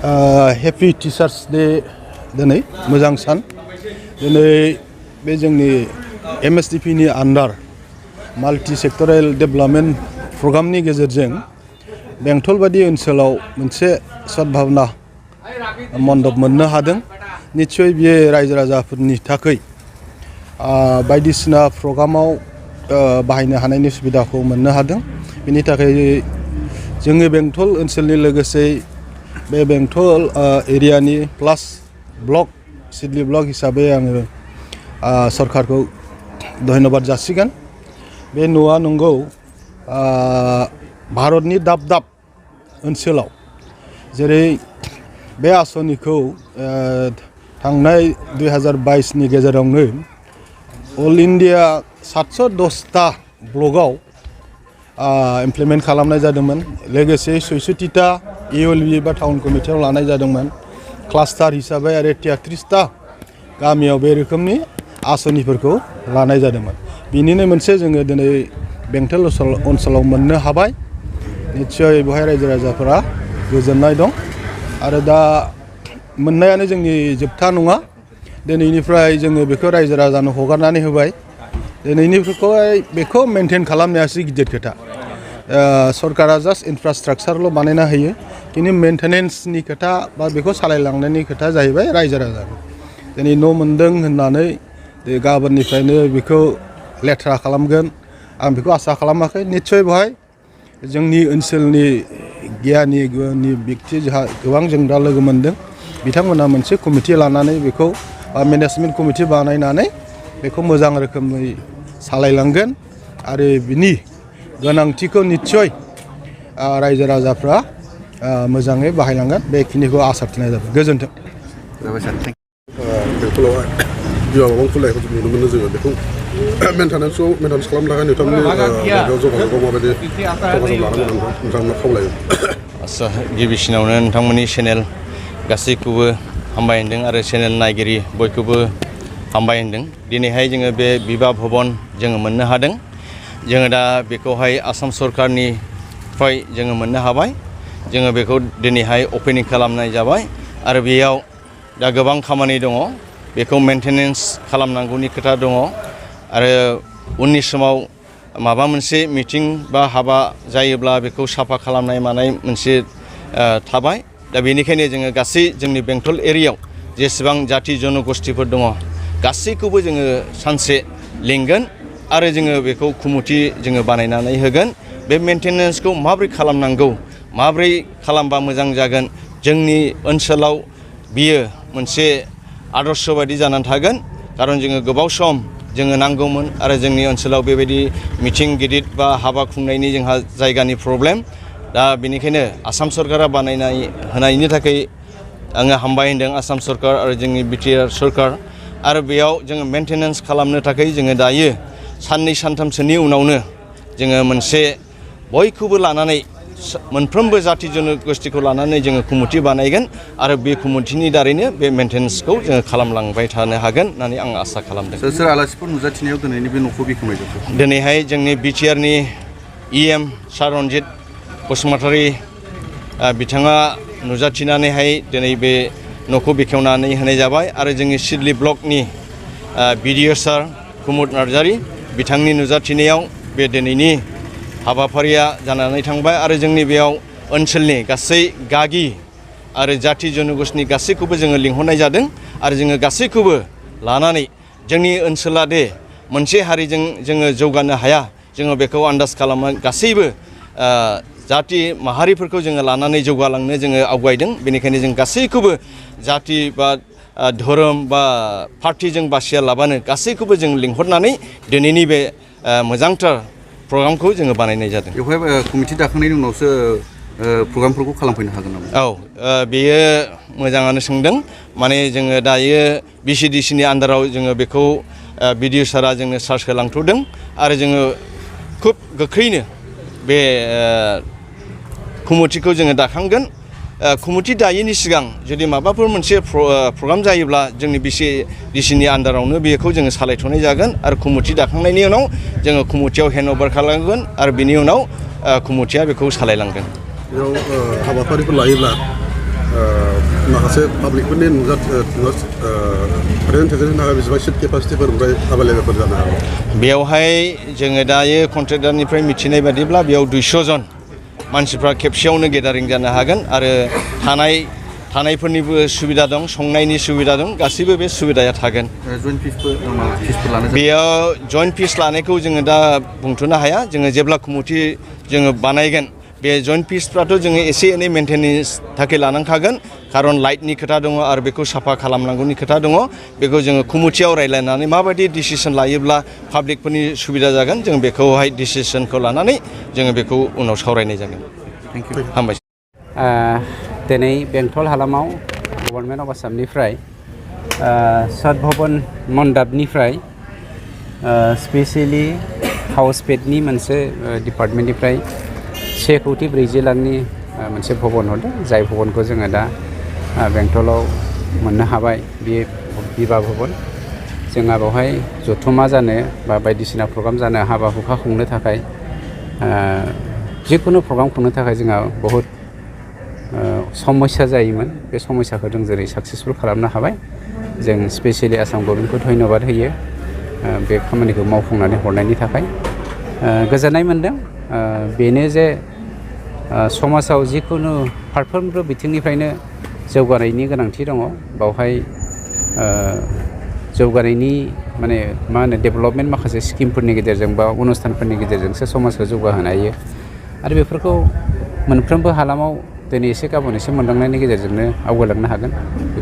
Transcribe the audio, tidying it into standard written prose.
happy teachers day दिनै मोजां सान दिनै बे जोंनि MSDP नि आन्डार माल्टि सेक्टरेल डेभेलपमेन्ट प्रग्रामनि गेजेरजों बेंटल बायदि ओनसोलाव मोनसे सद्भावना मण्डप मोननो हादों निश्चय बियो रायजो राजाफोरनि थाखाय बायदिसिना प्रग्रामाव बाहायनो हानायनि सुबिदाखौ मोननो हादों बेनि थाखाय जोंनि बेंटल ओनसोलनि लोगोसे बे बेंटल एरियानि प्लास ब्लक सिडली ब्लक हिसाबै आङो सरकारखौ धन्यबाद जासिगोन बे न'आ नंगौ भारतनि दाब दाब ओनसोलाव जेरै बे आसनिखौ थांनाय 2022 नि गेजेरावनो अल इन्डिया 710टा ब्लकआव इमप्लिमेन्ट खालामनाय जादोंमोन लोगोसे 66टा EOLB बा टाउन कमिटियाव लानाय जादोंमोन क्लास्टार हिसाबै आरो 33टा गामियाव बे रोखोमनि आसनिफोरखौ लानाय जादोंमोन बिनिनो मोनसे जोङो दिनै बेंटल ओनसोलाव मोननो हाबाय निश्चय बेवहाय रायजो राजाफोरा गोजोननाय दं आरो दा मोननायानो जोंनि जोबथा नङा दिनैनिफ्राय जोङो बेखौ रायजो राजानो हगारनानै होबाय दिनैनिफ्राय बेखौ मेनटेन खालामनायासो गिदिर खोथा सरकारा जास्ट इनफ्रास्ट्राक्चारल' बानायना होयो खिन्थु मेनटेनेन्सनि खोथा बा बेखौ सालायलांनायनि खोथा जाहैबाय रायजो राजानि दिनै न' मोनदों होननानै गाबोननिफ्रायनो बेखौ लेथ्रा खालामगोन आं बेखौ आसा खालामाखै निश्चय बेवहाय जोंनि ओनसोलनि गियानि व्यक्ति जोंहा गोबां जों दा लोगो मोनदों बिथांमोना मोनसे कमिटि लानानै बेखौ मेनेजमेन्ट कमिटि बानायनानै बेखौ मोजां रोखोमै सालायलांगोन आरो बिनि गोनांथिखौ निश्चय रायजो राजाफ्रा मोजाङै बाहायलांगोन बेखिनिखौ आसा थिनाय जाबाय गोजोन्थों बेंटलावहाय बिमा गोबां खुलायखौ जों नुनो मोनो जोङो बेखौ मेनटेनेन्स खालामनो थाखाय नोंथांमोननि जगाजगआव माबायदि जगाजग लानांगोन नोंथांमोना खावलायो आदसा गिबिसिनावनो नोंथांमोननि चेनेल गासैखौबो हामबाय होनदों आरो चेनेल नायगिरि बयखौबो हामबाय होनदों दिनैहाय जोङो बे बिबा भबन जोङो मोननो हादों जोङो दा बेखौहाय आसाम सरकारनिफ्राय जोङो मोननो हाबाय जोङो बेखौ दिनैहाय अपेनिं खालामनाय जाबाय आरो बेयाव दा गोबां खामानि दङ बेखौ मेनटेनेन्स खालामनांगौनि खोथा दङ आरो उननि समाव माबा मोनसे मिटिं बा हाबा जायोब्ला बेखौ साफा खालामनाय मानाय मोनसे थाबाय दा बेनिखायनो जोङो गासै जोंनि बेंटल एरियायाव जेसेबां जाति जनगोष्ठीफोर दङ गासैखौबो जोङो सानसे लिंगोन आरो जोङो बेखौ कमिटि जोङो बानायनानै होगोन बे मेनटेनेन्सखौ माबोरै खालामनांगौ माबोरै खालामबा मोजां जागोन जोंनि ओनसोलाव बियो मोनसे आदर्श बायदि जानानै थागोन खारन जोङो गोबाव सम जोङो नांगौमोन आरो जोंनि ओनसोलाव बेबायदि मिटिं गिदिर बा हाबा खुंनायनि जोंहा जायगानि प्रब्लेम दा बेनिखायनो आसाम सरकारा बानायनाय होनायनि थाखाय आङो हामबाय होनदों आसाम सरकार आरो जोंनि BTR सरकार आरो बेयाव जोङो मेनटेनेन्स खालामनो थाखाय जोङो दायो साननै सानथामसोनि उनावनो जोङो मोनसे बयखौबो लानानै मोनफ्रोमबो जाति जनगोष्ठीखौ लानानै जोङो कमिटि बानायगोन आरो बे कमिटिनि दारैनो बे मेनटेनेन्सखौ जोङो खालामलांबाय थानो हागोन होननानै आं आसा खालामदों सोर आलासिफोर नुजाथिनायाव दिनैनि बे न'खौ बेखेवनाय जादों दिनैहाय जोंनि BTRनि EM सार रन्जित बसुमतारी बिथाङा नुजाथिनानैहाय दिनै बे न'खौ बेखेवनानै होनाय जाबाय आरो जोंनि सिडली ब्लकनि BDO सार कुमुद नार्जारी बिथांनि नुजाथिनायाव बे दिनैनि हाबाफारिया जानानै थांबाय आरो जोंनि बेयाव ओनसोलनि गासै गागि आरो जाति जनगोष्ठीनि गासैखौबो जोङो लिंहरनाय जादों आरो जोङो गासैखौबो लानानै जोंनि ओनसोला दे मोनसे हारिजों जोङो जौगानो हाया जोङो बेखौ आन्दाज खालामो गासैबो जाति माहारिफोरखौ जोङो लानानै जौगालांनो जोङो आवगायदों बेनिखायनो जों गासैखौबो जाति बा धोरोम बा पार्टिजों बासिया लाबानो गासैखौबो जों लिंहरनानै दिनैनि बे मोजांथार प्रग्रामखौ जोङो बानायनाय जादों बेवहाय कमिटि दाखांनायनि उनावसो प्रग्रामफोरखौ खालामफैनो हागोन नामा औ बेयो मोजाङानो सोंदों माने जोङो दायो BCDCनि आन्दाराव जोङो बेखौ BDO सारा जोंनो सार्च होलांथ'दों आरो जोङो खुब गोख्रैनो बे कमिटिखौ जोङो दाखांगोन कमिटि दायैनि सिगां जुदि माबाफोर मोनसे प्रग्राम जायोब्ला जोंनि BCDCनि आन्दारावनो बेखौ जोङो सालायथ'नाय जागोन आरो कमिटि दाखांनायनि उनाव जोङो कमिटियाव हेन्डअभार खालामगोन आरो बिनि उनाव कमिटिया बेखौ सालायलांगोन बेयाव हाबाफारिफोर लायोब्ला माखासे पाब्लिकफोरनि प्रेजेन्टेसन थाखाय बेसेबां सिट केपासिटिफोर ओमफ्राय एभेलेबेलफोर जानो हागौ बेयावहाय जोङो दायो कन्ट्रेक्टरनिफ्राय मिथिनाय बादिब्ला बेयाव 200 जन मानसिफ्रा खेबसेयावनो गेदारिं जानो हागोन आरो थानायफोरनिबो सुबिदा दं संनायनि सुबिदा दं गासैबो बे सुबिदाया थागोन जइन्ट फिसफोर लानो बेयाव जइन्ट फिस लानायखौ जोङो दा बुंथ'नो हाया जोङो जेब्ला कमिटि जोङो बानायगोन बे जइन्ट फिसफ्राथ' जोङो एसे एनै मेनटेनेन्स थाखाय लानांखागोन खारन लाइटनि खोथा दङ आरो बेखौ साफा खालामनांगौनि खोथा दङ बेखौ जोङो कमिटियाव रायज्लायनानै माबायदि डिसिसन लायोब्ला पाब्लिकफोरनि सुबिदा जागोन जों बेखौहाय डिसिसनखौ लानानै जोङो बेखौ उनाव सावरायनाय जागोन थेंक इउ हामबायसै दिनै बेंटल हालामाव गभर्नमेन्ट अफ आसामनिफ्राय सदभवन मण्डापनिफ्राय स्पेसियेलि हाउस पेडनि मोनसे डिपार्टमेन्टनिफ्राय 1,40,00,000 लाखनि मोनसे भबन हरदों जाय भबनखौ जोङो दा बेंटलाव मोननो हाबाय बे बिभा भबन जोंहा बेवहाय जथुमा जानो बा बायदिसिना प्रग्राम जानो हाबा हुखा खुंनो थाखाय जिखुनु प्रग्राम खुंनो थाखाय जोंहा बहुद समस्या जायोमोन बे समस्याखौ जों जेरै साक्सेसफुल खालामनो हाबाय जों स्पेसियेलि आसाम गभर्नमेन्टखौ धन्यबाद होयो बे खामानिखौ मावफुंनानै हरनायनि थाखाय गोजोननाय मोनदों बेनो जे समाजाव जिखुनु फारफ्रोमबो बिथिंनिफ्रायनो जौगानायनि गोनांथि दङ बावहाय जौगानायनि माने मा होनो डेभेलपमेन्ट माखासे स्किमफोरनि गेजेरजों बा अनुस्थानफोरनि गेजेरजोंसो समाजखौ जौगाहोनो हायो आरो बेफोरखौ मोनफ्रोमबो हालामाव दिनै एसे गाबोन एसे मोनदांनायनि गेजेरजोंनो आवगायलांनो हागोन बेखौ